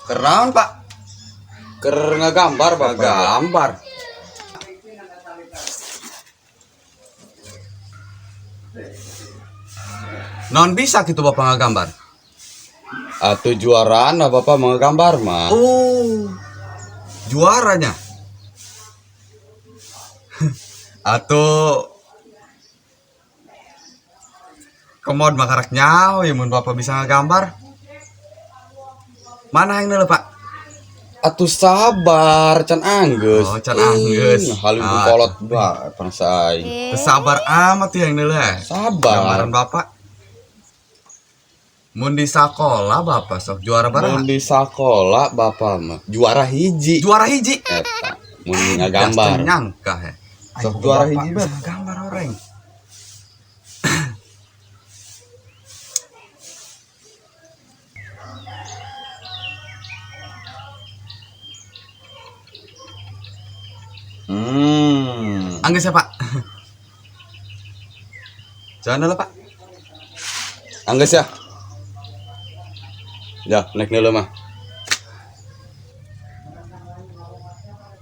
Keren, Pak. Keur ngagambar, Bapak. Gambar. Non bisa gitu Bapak ngagambar. Atuh juarana Bapak mau ngagambar mah. Oh. Juaranya. Atau kemod makarak nyaho ya mun Bapak bisa ngagambar. Mana yang neuleuh, Pak? Atuh sabar, can anggeus. Oh, can anggeus. Ih, halim Ah. kolot bae bangsa aing. Teu sabar amat ya yang neuleuh. Sabar. Gambaran Bapak. Mun di sakola Bapak sok juara Mun baraha? di sakola Bapak mah juara hiji. Juara hiji. Eta mun ngagambar. Das teu nyangka he. Sok juara hiji Bapak mah. bisa gambar orang. Anggeus ya, Pak. Jangan lah, Pak. Anggeus ya. Ya, naik dulu mah.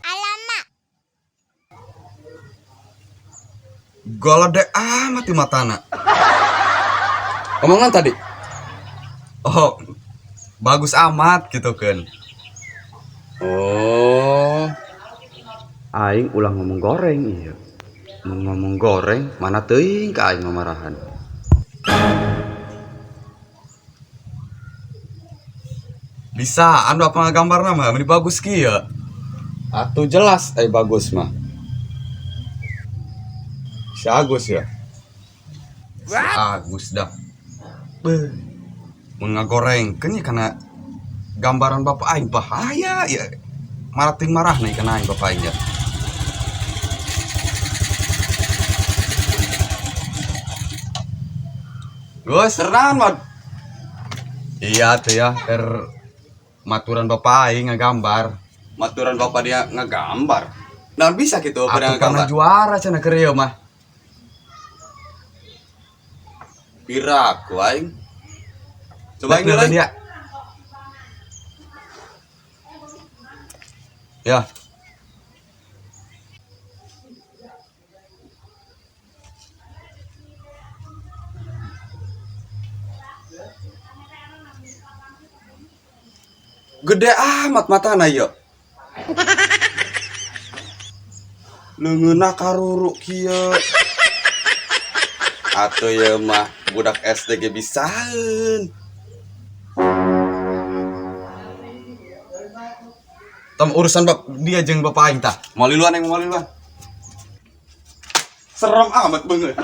Alamak. Golodek amat di matana. Omongan tadi. Oh, bagus amat gitu kan. Oh. Aing ulah ngomong goreng iya. Mau ngomong goreng mana teuing ka aing mamarahan. Bisa, anu apa ngagambarna mah meni bagus kieu. Atuh jelas bagus mah. Si Agus ya. Si Agus dah. Beuh. Mun ngagorengkeun ya kana gambaran bapak aing bahaya ya. Marah ting marah nih kana aing bapak aing ya. Gus, seran mah. Iya tuh ya, keur maturan bapak aing ngagambar. Maturan bapak dia ngagambar. Nah bisa gitu pada Atuh pernah ngagambar. juara cenah keur ieu mah. Piraku aing. Coba aing nilai nilai. dia. Ya. Gede amat matana ieu. Leungeunna karuruk kieu. Atuh ieu mah budak SD ge bisaeun. Tam urusan bab dia jeung bapak aing tah. Mau liluan yang mau liluan. Serem amat banget.